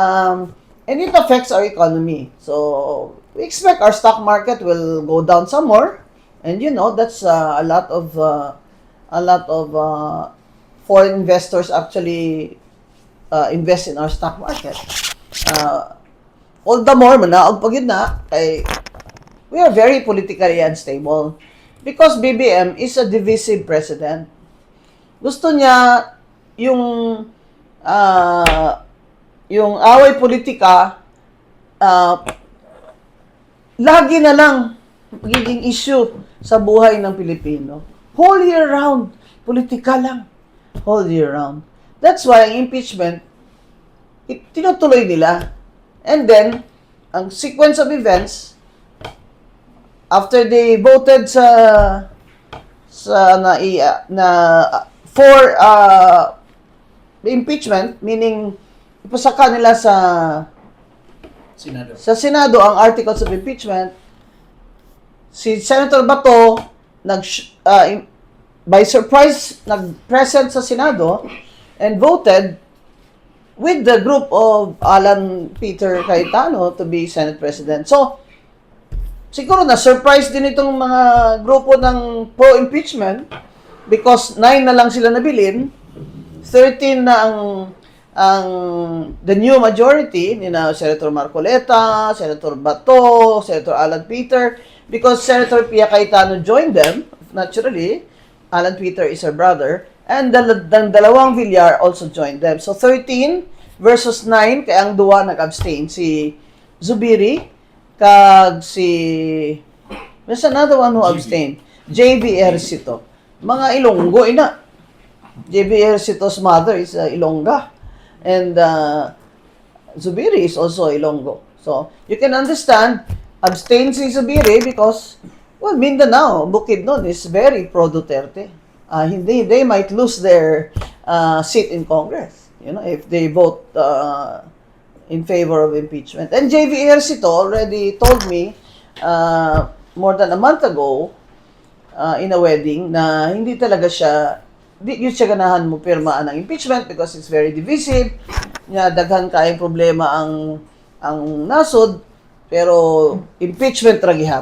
And it affects our economy. So we expect our stock market will go down some more, and that's a lot of foreign investors actually invest in our stock market. All the more, manaog pagid na, kay we are very politically unstable because BBM is a divisive president. Gusto niya yung yung away politika lagi na lang magiging issue sa buhay ng Pilipino. Whole year round, politika lang. Whole year round. That's why ang impeachment, tinutuloy nila. And then, ang sequence of events, after they voted for the impeachment, meaning ipasaka nila sa Senado ang articles of impeachment, si Senator Bato by surprise nag-present sa Senado and voted with the group of Alan Peter Cayetano to be Senate President. So, siguro na-surprise din itong mga grupo ng pro-impeachment because 9 na lang sila nabilin, 13 na ang the new majority ni na Senator Marcoleta, Senator Bato, Senator Alan Peter, because Senator Pia Cayetano joined them, naturally, Alan Peter is her brother, and the dalawang Villar also joined them. So 13 versus 9, kaya ang duwa nag-abstain. Si Zubiri, kag there's another one who abstained. JV Ercito. Mga Ilonggo, ina. JV Ercito's mother is Ilongga. And Zubiri is also Ilonggo. So, you can understand, abstain si Zubiri because, well, Mindanao, Bukidnon is very pro-Duterte. They might lose their seat in Congress, if they vote in favor of impeachment. And JV Ercito already told me more than a month ago in a wedding na hindi siya ganahan mo pirmaan ng impeachment because it's very divisive. Daghan kaayong problema ang nasod, pero impeachment ra gihapon.